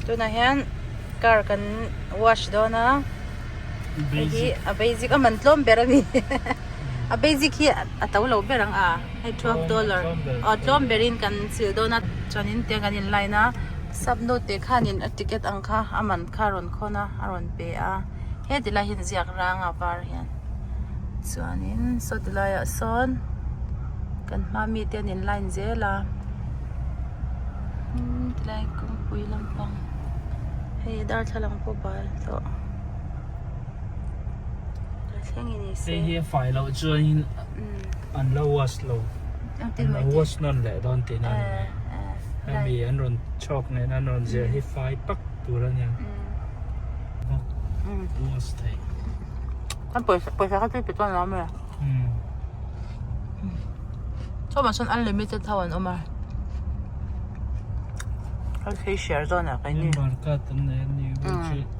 Tunah hian car kan wash dawn a hei hi a basic a man tlawm ber a ni a basic hi a to lo ber ang a hei twelve dollar aw tlawm berin kan sil dawn a chuanin tiang kan in line a sap note khanin a ticket ang kha a man kha a rawn khawn a a rawn pe a heti lai hian ziak rang a var hian chuanin saw ti laiah sawn kan hma mite an in line zel a tilai kawngpui lampang hei darthlalang pawh bal tawh thleng in nise hei hi a fai loh chuanin an la wash lo an la wash nawn leh dawn tihna a ni mai hemi an rawn chhawk nen an rawn zir hi fai pak tur a nia wash theih an pawisa pawisa kha chu pe chuan lo mai Chawmah chuan unlimited ho an awm a hei phei share zawn ah keini Member card an nei a ni chu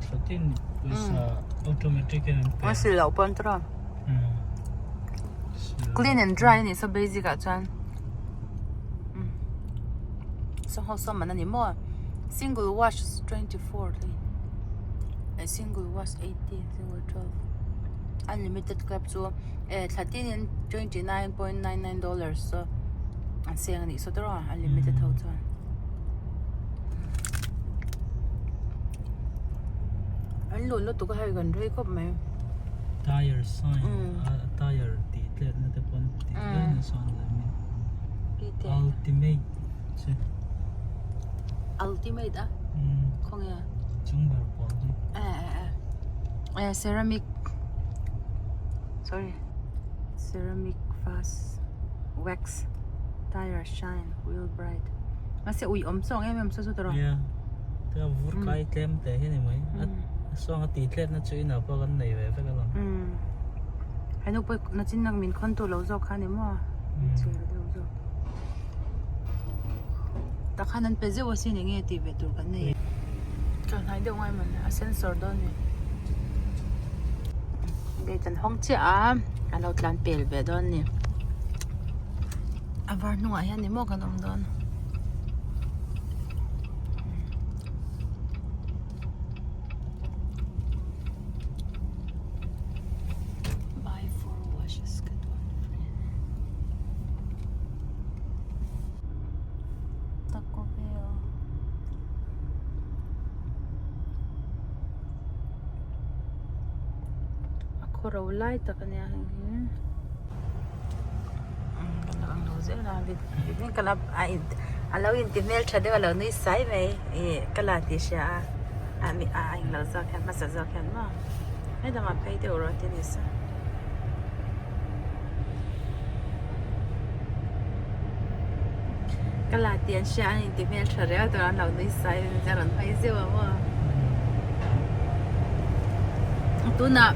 thlatin pawisa automatic in an pe a sil loh pawn tawh a clean and dry a nih saw basic ah chuan sangha sawm man a ni maw single wash 24 a single wash 80 single 12 unlimited club chu eh thla tinin 29.99 dollars chu an seng a nih saw tawh a unlimited ho chuan. An lun lutuk a hei kan rei khawp mai. Tire sign a tire tih tlet na te pawn tih vel na sawn leh mi ultimate chu. Ultimate a? Khawnge a? Chung ber pawl hi. Eh eh eh ceramic sorry ceramic fast wax tire shine wheel bright mahse ui awm chuang em em chu chu tawh nia te a vur kai tlem teh hi ni mai a sawng a tih tlet na chu inah pawh kan nei ve vek alawm henu pawh nachin nak min khawn tu lo zawk kha ni maw chher deuh zawk tak khan an pe zeuh asin eng nge tih ve tur kan nei ka hnai deuh ngai mawni a sensor dawn ni gate an hawng chiah a a lo tlan pel ve dawn ni. A var hnungah hian ni maw kan awm dawn. Buy four washes get one free. Taco Bell. A khawro lai tak ania heng hi. A lo inti hmeltha deuh a lo nui sai mai ih ka la tih hria a a mi a englo zawk hian hmasa zawk hian maw he lamah phei deuh rawh tih a ni sa ka la tih an hria a an inti hmeltha riau tur an lo nui sai a rawn hawi zeuh a maw tunah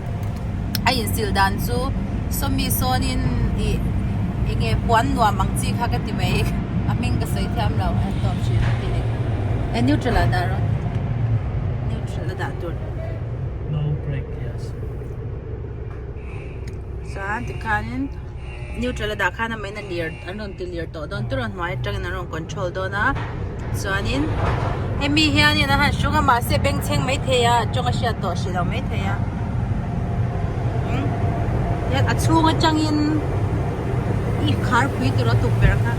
a insil dan chu sawmi sawnin ih eng nge puan nuam ang chi kha ka ti mai a hming ka sawi thiam lo a tawp thin a ti ni e neutral ah dah rawh neutral a dah tur no break yes chuan tikhanin neutral a dah khan a main a lir an rawn ti lir tawh dawn tur a hnuai atangin an rawn control dawn a chuanin hemi hianin a han hrung a mahse bengchheng maithei a tawng a hriat tawh hrih lo maithei a umm hian a chhung atangin i kharpui tur a tukverh kha.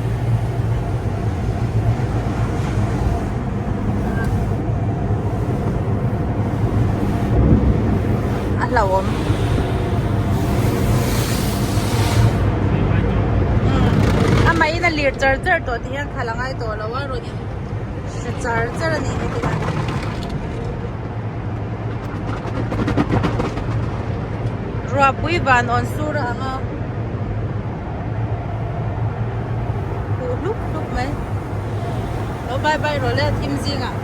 A hlauhawm. Amah in a lir char char tawh tih hian khalh a ngai tawh lo a rawn in hre char char a nih hi ti hian. Ruahpui van awn sur a ang a huh hlup hlup mai. Lo bye bye rawh le thim zingah.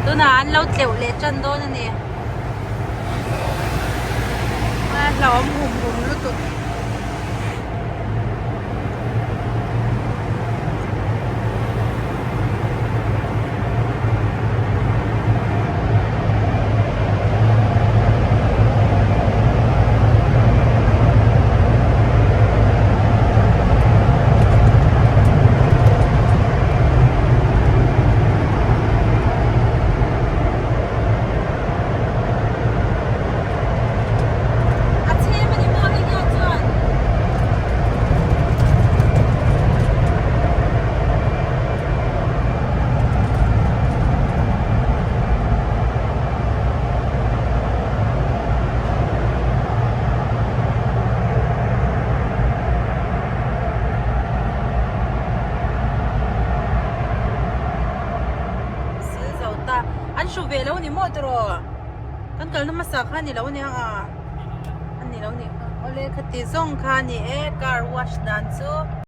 Tunah an lo tleuh leh tan dawn a ni. A hlauhawm hum hum lutuk. ta. An hru ve lo ni maw tiraw? Kan kalna hmasa kha a ni lo aniang a. A ni lo nih kha. Awle khati zawng kha a ni e car wash dan chu.